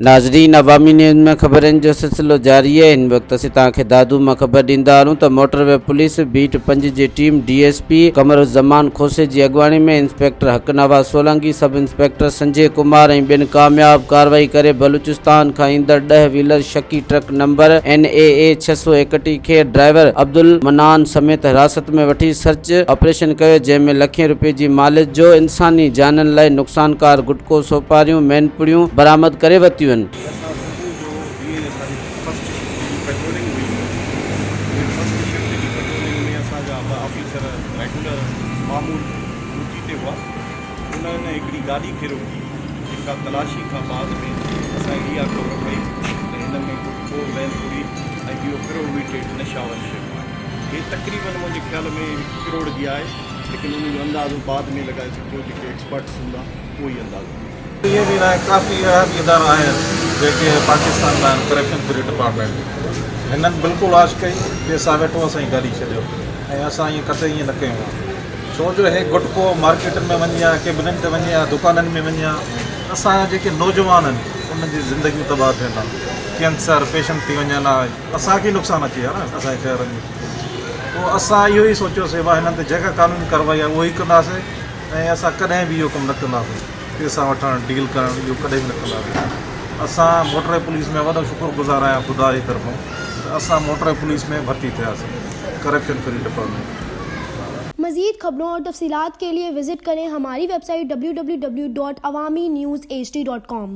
ناظرين عوامي نيوز ۾ خبرن جو سلسلو جاري آهي هن وقت اسين توهان کي دادو مان خبر ڏيندا هلون ته موٽر وي پوليس بيٽ پنج جي team D S P Qamaruzzaman Khoso جي اڳواڻي ۾ inspector Haq Nawaz Solangi sub inspector Sanjay Kumar ۽ ٻين ڪامياب ڪارروائي ڪري بلوچستان کان ايندڙ ڏهه ويلر شڪي ٽرڪ نمبر اين اي اي 631 کي ڊرائيور عبدالمنان سميت حراست ۾ وٺي سرچ آپريشن ڪيو جنهن ۾ لکين روپين جي ماليت جو انساني جانن لاء نقصانڪار گٽڪو، سوپاريون، مين پڙيون برآمد ڪري ورتيون. اسان صبح جو جيئن ئي اسان جي فرسٽ شفٽ جي پيٽرولنگ هئي ان فرسٽ شفٽ جي پيٽرولنگ ۾ اسان جا ٻه آفيسر ريگولر معمول ڊيوٽي تي هئا انهن هڪڙي گاڏي کي روڪي جيڪا تلاشي کان بعد ۾ اسان کي اها خبر پئي ته هن ۾ گٽڪو، مين پڙي ۽ ٻيو پروهبيٽيڊ نشاور شيون آهن. هي تقريبن منهنجي خيال ۾ هڪ ڪروڙ جي آهي ليڪن ان جو اندازو بعد ۾ لڳائي سگهبو جيڪي ايڪسپرٽس هوندا اهو ئي اندازو ڪندا. ائين به ناهي ڪافي اهڙا به ادارا آهن جيڪي پاڪستان ۾ آهن ڪرپشن فري ڊپارٽمينٽ هنن بلڪل آش ڪئي پيسا ويٺو اسان جي گاڏي ڇڏيو ۽ اسان ائين قطعي ائين نه ڪيون ها ڇو جو هي گٽڪو مارڪيٽن ۾ وڃي ها ڪيبنن تي وڃي ها دڪانن ۾ وڃي ها اسان جا جيڪي نوجوان آهن انهن جي زندگيون تباهه ٿين ها ڪينسر پيشنٽ ٿي وڃن ها اسان کي نقصان اچي ها نه اسان جي شهرن ۾ پوء اسان اهو ئي سوچيوسي ڀا هنن تي جيڪا قانوني ڪارروائي آهي اهو ئي ڪنداسي ۽ اسان ڪڏهن به اهو ڪم نه ڪنداسي پيسا وٺڻ ڊيل ڪرڻ اهو ڪڏهن به نه ڪنداسي اسان موٽر وي پوليس ۾ وڏو شڪر گذار آهيان خدا جي طرفون ته اسان موٽر وي پوليس ۾ ڀرتي ٿياسي ڪرپشن فري ڊپارٽمينٽ. مزيد خبرون اور تفصيلات کے لئے وزٽ کریں ہماری ویب سائٹ www.awamiNewsHD.com.